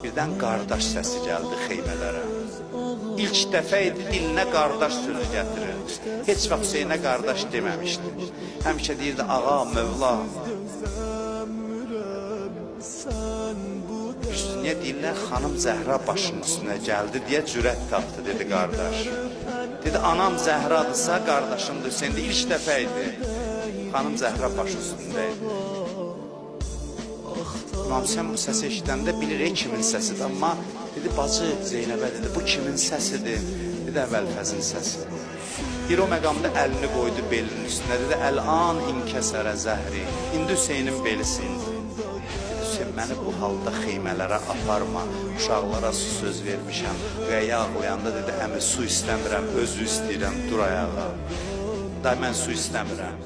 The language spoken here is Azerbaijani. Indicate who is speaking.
Speaker 1: Birdən qardaş səsi gəldi xeymələrə. İlk dəfə idi dilinə qardaş sözü gətirirdi. Heç vaxt Hüseynə qardaş deməmişdi. Həmişə deyirdi ağa, mövla. Bilirsiniz, niyə deyirlər xanım Zəhra başının üstünə gəldi deyə cürət tapdı dedi qardaş. Dedi anam Zəhradırsa qardaşım da Hüseyndir. İlk dəfə idi. Xanım Zəhra başı üstündə idi. İmam Hüseyin bu səsi eşidəndə bilir kimin səsidir, amma dedi bacı Zeynəbə dedi bu kimin səsidir? Dedi Əvvəlfəzin səsi. Deyir o məqamda əlini qoydu belinin üstünə, dedi əl-an inkəsərə zəhri. İndi Hüseynin beli sindi. Dedi Hüseyn məni bu halda xeymələrə aparma. Uşaqlara su söz vermişəm. Rəyə ağlayanda dedi əmi su istəmirəm, özü istəyirəm, dur ayağa. Day mən su istəmirəm.